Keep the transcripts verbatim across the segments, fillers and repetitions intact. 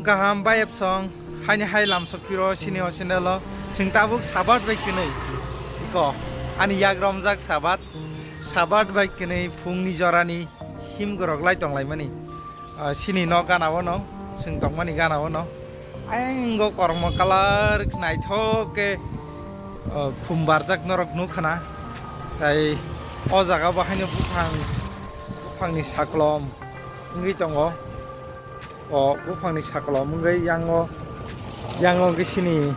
Kaham bai epsong, haini hai lamsok piro sini o channel o, sing tabuk sabat bai kwnwi. Iko, ani yak romjak sabat, sabat bai kwnwi phungni jorani him gorok lai tonglaimani. Ah, sini nok gana o no, sing tongmani gana o no. Ayang go kormo kalar naithok ke, ah, khum barjak norok nukha na. Tai o jaga bo haino buphang, buphangni saklom wngwi tongo. O buphangni saklom wngwi yango, yango gisini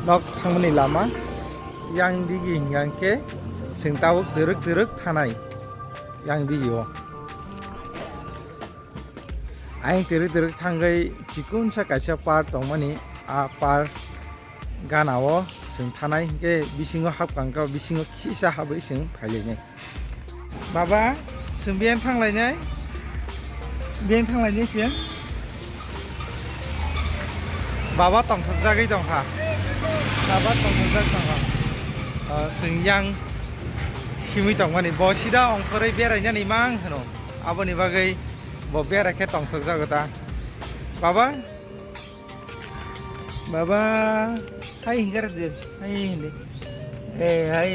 nok thangmani lama. Yang digi hingkha khe sing tabuk twrwk twrwk thanai yang digi o. Ayang twrwk twrwk thangwi chikonsa kaisa park tongmani, a park gana o chwng thanai, hinkhe bisingo hapkang kha, bisingo kisa habwi chwng phailainai. Baba, chwng biyang thanglainai, biyang thanglainai chwng. Baba tongthokjagwi tongkha, baba tongthokjak tongkha. Ah, chwng yang himwi tongmani, bo sida ongkhorwi berainani mang hwno, aboni bagwi bo berai khe tongthokjago ta. Baba, Baba, hai hingkar de, hai hindi. Eh, hai.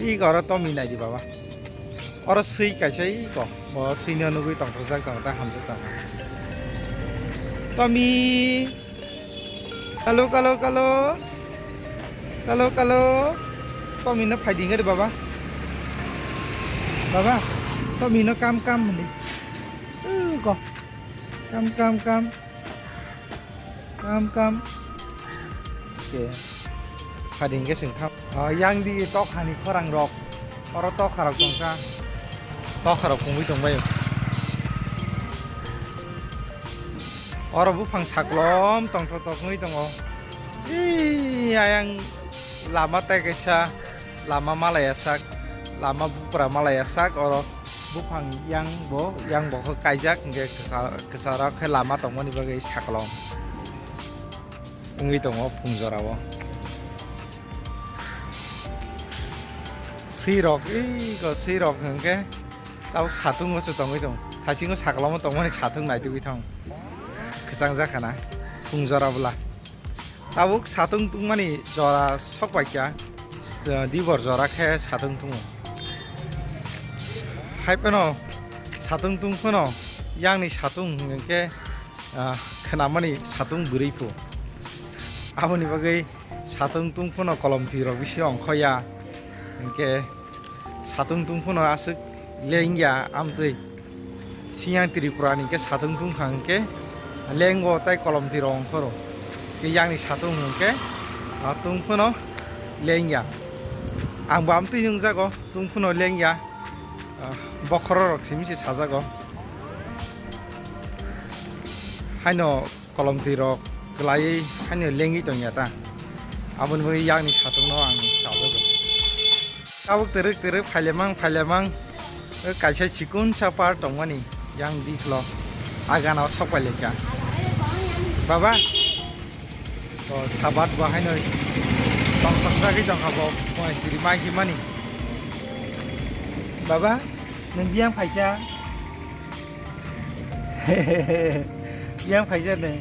Iko oro Tommy nai di baba. Oro swi kaisa iko. Bo swi no nugwi tongthokjak tong ta hamjak tong. Tommy. Kalo, kalo, kalo. Kalo, kalo. Tommy no phai di hingkar baba. Baba, Tommy no kam kam hindi. Uh, ko. Kam, kam, kam. Kam, kam. Oke. Phai di hingkhe chwng thang. Ah, yang di tokhani khorang rok. Oro tokha rok tongkha. Tokha rok pungwi tongbaio. Oro buphang saklom tongthok tongwi tongo. Ee, ayang lama tai kaisa. Lama malaya sak, lama bupra malaya sak, oro buphang yang bo, yang bo khe kaijak, hingkhe kwsa-, kwcharo khe lama tongmani bagwi saklom wngwi tongo phung jorao. Swi rok, iko swi rok hwnkhe tabuk satung o se tongwi tongo. Thaisingo saklomo tongmani satung naitugwi thang. Kwchang jak khana phung jora bwla. Tabuk satung tungmani jora sok bai kha, dibor jora khe satung tungo. Hai phano satung tung phano yangni satung hwnkhe, ah, khwnamani satung bwrwi phu. Aboni bagwi satung tung phano kolom twi rok bisi ongkho ya. Hwnkhe Satung tungphano aswk lengya amtwi. Siyang Tripura ni khe satung tungkha hwnkhe lengo tai kolom twi rong phoro. Khe yang ni satung hwnkhe, ah, tungphano lengya. Ang bo amtwi nungjago tungphano lengya. Ah, bokhoro rok simi se sajago. Haino kolom twi rok kwlaiwi haino lengwi tongya ta. Aboni bagwi yakni satung no ang chajago. Tabuk twrwk twrwk phailemang phailemang, o kaisa chikonsa par tongmani yang diklo. Agana o sok pailekha. Baba, o sabat bo haino tongthokjagwi tongkha bo, bo siri mai himani. Baba, nwng biyang phaisa? Yang phaisa de.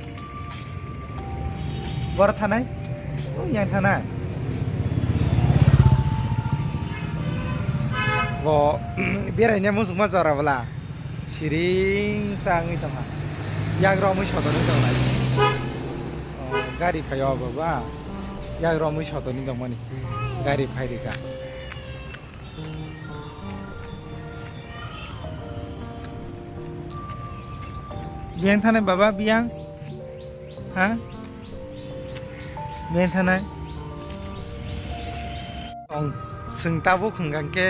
Bor thanai? O yang thanai. Bo beraina musukma jora bwla. Siring sa wngwi tongkha. Yak romwi sotoni tongnai. O, gari phai o baba. Yak romwi sotoni tongmani. Gari phai rikha. Biyang thanai baba, biyang? Ha? Biyang thanai? Tong, chwng tabuk hwnkha khe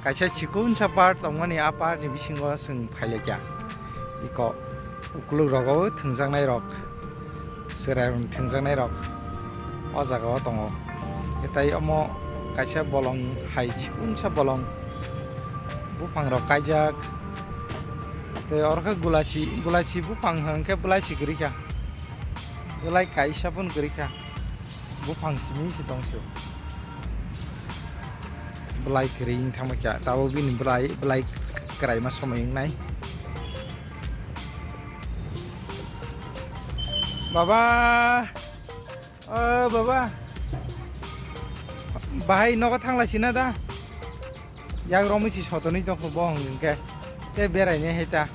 kaisa chikonsa par tongmani, a par ni bisingo chwng phailaikha. Iko ukuluk rogo thwngjaknai rok. Chwrai rok thwngjaknai rok o jaga o tongo. Tei omo kaisa bolong hai chikonsa bolong buphang rok kaijak. Tei oro khe gulachi, gulachi buphang hwnkhe bwlai si kwrwi kha. Bwlai kaisa phano kwrwi kha. Buphang simi se tong se. Bwlai kwrwi wng thangma kha. Tabuk bini bwlai, bwlai kwraima somoi wngnai. Baba, o baba, bahai nogo thanglai sina da? Yak romwi si sotonwi tongkho bo hwnkhe. Tei berainai hai ta.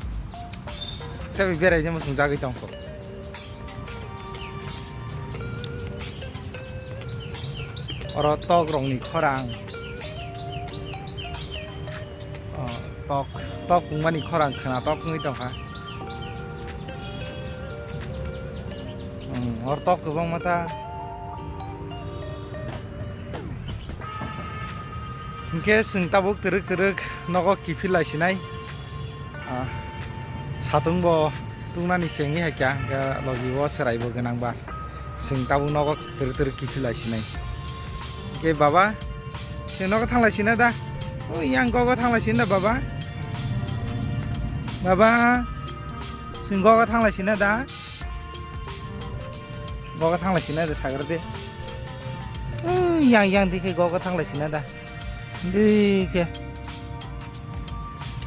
Tei berainai muchung jagwi tongkho. Oro tok rokni khorang. O, tok, tok wngmani khorang khwna tok wngwi tongkha. Hmm, oro tok kwbangma ta. Hinkhe chwng tabuk twrwk twrwk nogo kiphil lai sinai. Ah, satung bo tungnani chengwi hai kya, hinkhe logi o chwrai bo gwnang ba. Chwng tabuk nogo twrwk twrwk kiphil lai sinai. Hinkhe baba, chwng nogo thanglai sina da? O yang gogo thanglai sina da baba? Baba, chwng gogo thanglai sina da? Gogo thanglai sina da sagra de. Yang yang dikhe gogo thanglai sina da. Dikhe.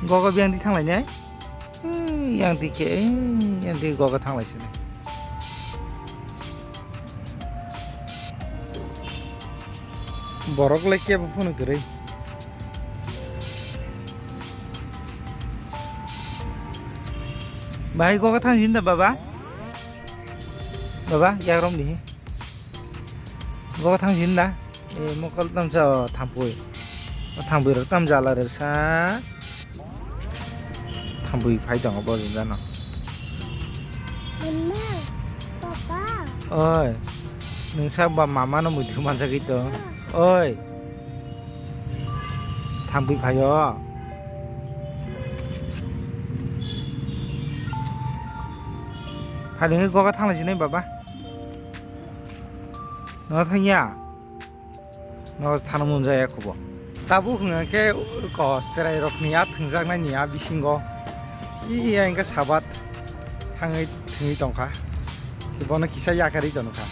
Gogo biyang di thanglai ne. Yang dikhe, yang dikhe gogo thanglai sina. Borok le kebo phunu kwrwi. Bahai gogo thang sina da baba? Baba, yak rom dihi. Gogo thang sina da? E, mokol tamsa o thampui. O thampui rok tamsa ala rwsa. Thampui phai tongo bo jano. Mama, papa. Oi. Nwng sak ba mama no muitu manjagwi to. Oi. Thampui phaio. Phai nini gogo thanglai sinai baba. No thangya. No thana munjaya khubo. Tabuk hwnkhe ko chwrai rokni a thwngjaknaini a bisingo. Iya hwnkhe sabat thangwi thwngwi tongkha. Bono kisa yakarwi tongkha.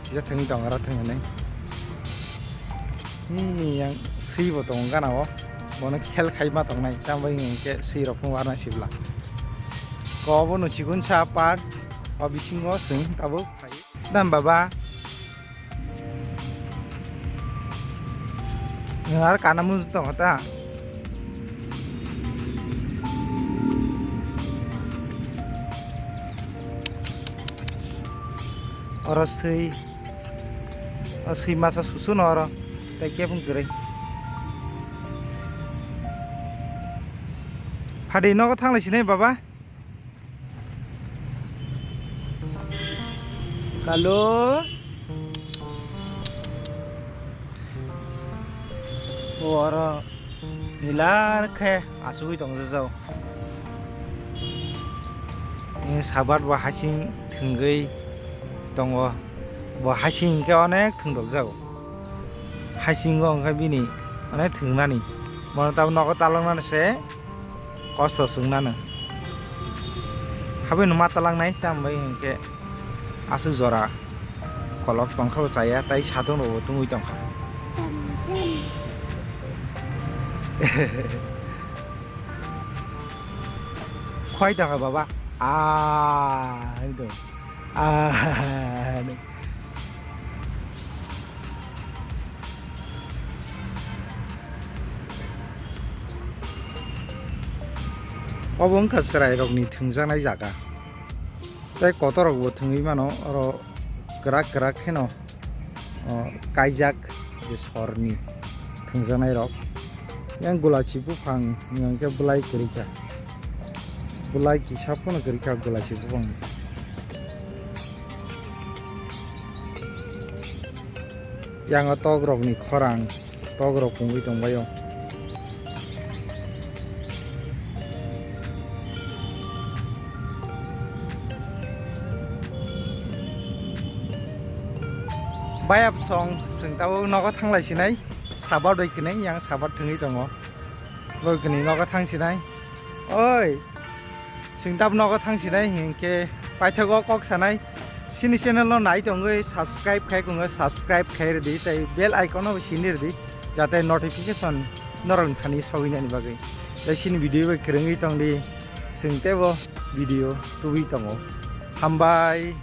Kisa thwngwi tongkha thwngwi. Yang swi bo tongo gana o. Bono khel khai ma tongnai. Tambai hwnkhe swi rok phung warna sibla. Ko bono chigun sa part o bisingo chwng tabuk phai. Dam baba. Nwng aro kana muchung tongo ta? Oro swi, o swi masa susu no oro, tei kebeng kwrwi. Phadi nogo thanglai sinai baba? Kalo. O oro nilar khe asugwi tongjajao. Ni sabat bo hasing thwngwi tongo. Bo hasing hwnkhe onek thwngdokjao. Hasingo hwnkhe bini onek thwngnani. Bono tabuk nogo taloknani se. Kosto chwng nano. Habwi no ma talang nai, tamo bai hwnkhe aswk jora kolok tongkha bo chaya, tai satung rok bo tungwi tongkha. Khwai tongkha baba. Ah, hai do. Ah. Obo wngkha chwrairokni thwngjaknai jaga. Tei kotorrokbo thwngwi mano, oro kwrak kwrak kheno, o, kaijak je sorni thwngjaknairok. Yang gulachi buphang hwnkhe bwlai kwrwi kha. Bwlai kisa phano kwrwi kha gulachi buphang. Yang o tok rokni khorang, tok rok pungwi tongbaio. Bayap song, chwng tabuk nogo thanglai sinai, sabar bai kwnwi, yang sabar thwngwi tongo. Bo kwnwi nogo thang sinai. Oi. Chwng tab nogo thang sinai hinkhe paithago kok sanai. Chini channel no nai tongwi subscribe khai kwngo subscribe khai rwdi tei bell icon no bo sini rwdi jate notification norok thani sogwi nani bagwi. Tei chini video bai kwrwngwi tongdi chwng teibo video tubui tongo. Hambai.